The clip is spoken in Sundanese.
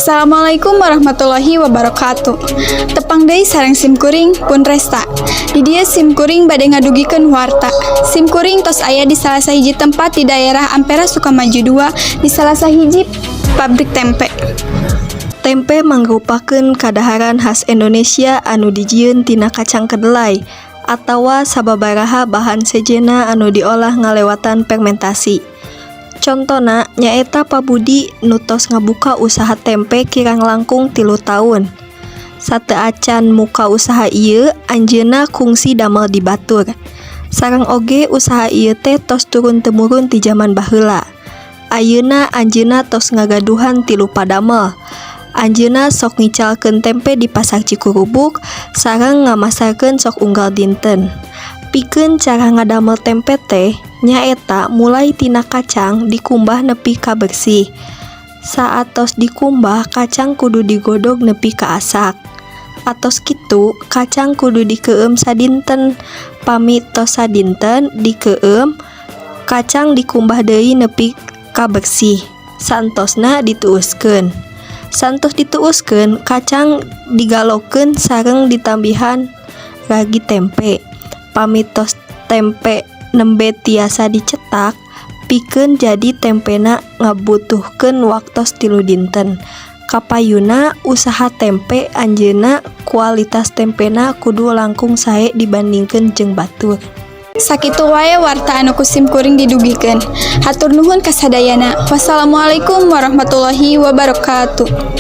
Assalamualaikum warahmatullahi wabarakatuh. Tepang deui sareng sim kuring pun resta. Di dieu sim kuring bade ngadugikeun warta. Sim kuring tos aya di salah sahiji tempat di daerah Ampera Sukamaju 2 di salah sahiji pabrik tempe. Tempe mangrupakeun kadaharan khas Indonesia anu dijieun tina kacang kedelai atawa sababaraha bahan sejenna anu diolah ngalewatan fermentasi. Contona nyaeta Pa Budi nu tos ngabuka usaha tempe kirang langkung 3 taun. Sateuacan muka usaha ieu, anjeunna kungsi damel di batur. Sareng oge usaha ieu teh tos turun temurun ti jaman baheula. Ayeuna anjeunna tos ngagaduhan tilu padamel. Anjeunna sok ngicalkeun tempe di pasar Cikurubuk sareng ngamasarkeun sok unggal dinten. Pikeun cara ngadamel tempe teh nyaeta mulai tina kacang dikumbah nepi ka bersih. Saatos dikumbah, kacang kudu digodog nepi ka asak. Atos kitu, kacang kudu dikeueum sadinten. Pami tos sadinten dikeueum, kacang dikumbah deui nepi ka bersih. Saentosna dituuskeun. Saentos dituuskeun, kacang digalokeun sareng ditambihan ragi tempe. Pami tos tempe nembe tiasa dicetak, pikeun jadi tempena ngabutuhkeun waktos 3 dinten. Kapayunna usaha tempe anjeunna kualitas tempena kudu langkung sae dibandingkeun jeung batur. Sakitu wae warta anu ku sim kuring didugikeun. Hatur nuhun kasadayana. Wassalamualaikum warahmatullahi wabarakatuh.